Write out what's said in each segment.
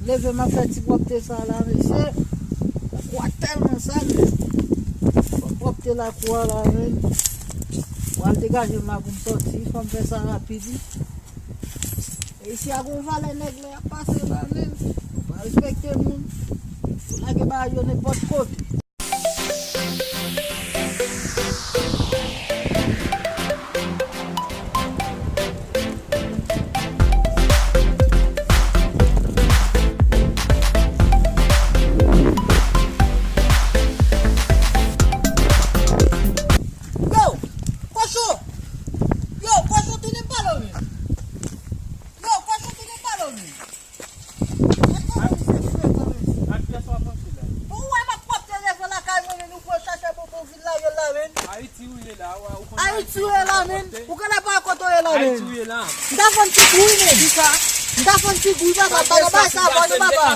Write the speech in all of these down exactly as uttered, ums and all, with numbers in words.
Leve m ap fè ti pwòpte sa la, mesye. Lakou a tèlman sal, men. Fò m pwòpte lakou a la, men. Pral degaje m la pou m sòti, fò m fè sa rapid wi. E isi a gon valè nèg lè y ap pase la, men. Yo pa respekte moun. Yo lage bagay yo nenpòt kote. Yo! Kochon! Yo, kochon tounen pale w menm. Yo, kochon tounen pale w menm. Gad kòman misye frekan, mesye. Gad pyès w ap mache la. Bon, ou wè m ap pwòpte devan lakay mwen, men nou pran chache bonbon vin lage la, men. Ayiti ou ye la, ou, ou konn Ayiti ou ye la, men. Ou konn pa kote w ye la, men. Ayiti ou ye la. M ta fann ti gouy, men. Kisa? M ta fann ti gouy, papa, pa nan bagay sa, pa nan papa.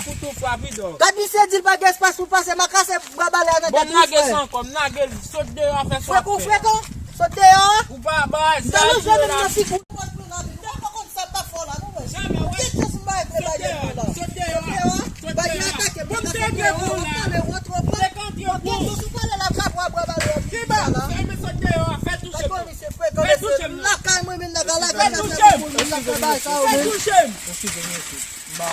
Gad misye di l pa gen espas pou pase, m a kase bwa bale a nan tèt ou, frè. Bon, m lage sa ankò, m lage l, sot deyò a, fè sa w ap fè. Frekan, frekan. Sot deyò a. Ou pa bay sa, nan ti kou. Mwen pa konn sa m t ap fè w la, non, mwen. Janmè, wi. Sot deyò a, sot deyò a. Sot deyò a. Mwen te gen ou la. Mwen te gen ou. Ki ba? Sa men sot deyò a, fè touche m. Fè touche m. Fè touche m. Fè touche m. Eskize m, mesye. M ba,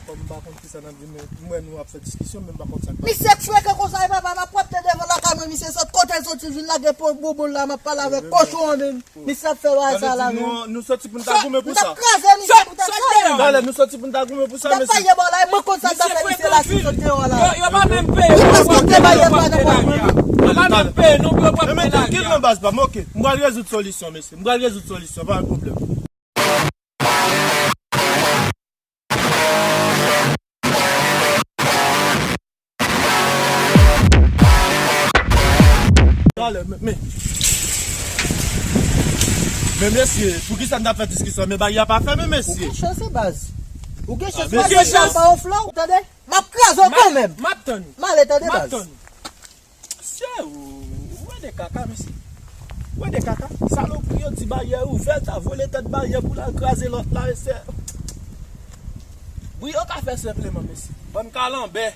kòm m pa konn kisa n ap di, men m wè nou ap fè diskisyon, men m pa konn sa k pase. Misye frekan konsa, e papa, m ap pwòpte devan lakay mwen, misye sot kote l soti, vin lage po bonbon la, m ap pale avèk kochon an menm. Misye ap fè bagay sa la menm. Nou soti pou n ta goumen pou sa. M t ap kraze misye pou tèt sa menm. Talè, nou soti pou n ta goumen pou sa, mesye. M t ap pale bò la, e mwen konn sa m t ap fè misye la, si sot deyò la. Yo, yo pa menm peye. Yo pa menm peye, yo pa menm peye, non, yo pa menm peye. Men, men, trankil nan baz pa m, oke. M pral rezoud solisyon, mesye. M pral rezoud solisyon, pa gen pwoblèm. Talè, men, men. Men mesye, poukisa n t ap fè diskisyon? Men bagay la pa fèmen, mesye. Ou gen chans, baz. Ou gen chans, baz, mesye, pa yon flò, ou tande? M ap kraze w kanmenm. M ap tann. M ale, tande, baz. M ap tann. Mesye, ou, ou wè de kaka, mesye. Ou wè de kaka. Salopri yo di baryè ouvè, ta vole tèt baryè pou l al kraze lòt la, mesye. Bri yo ka fè senpleman, mesye. Bann kalanbè.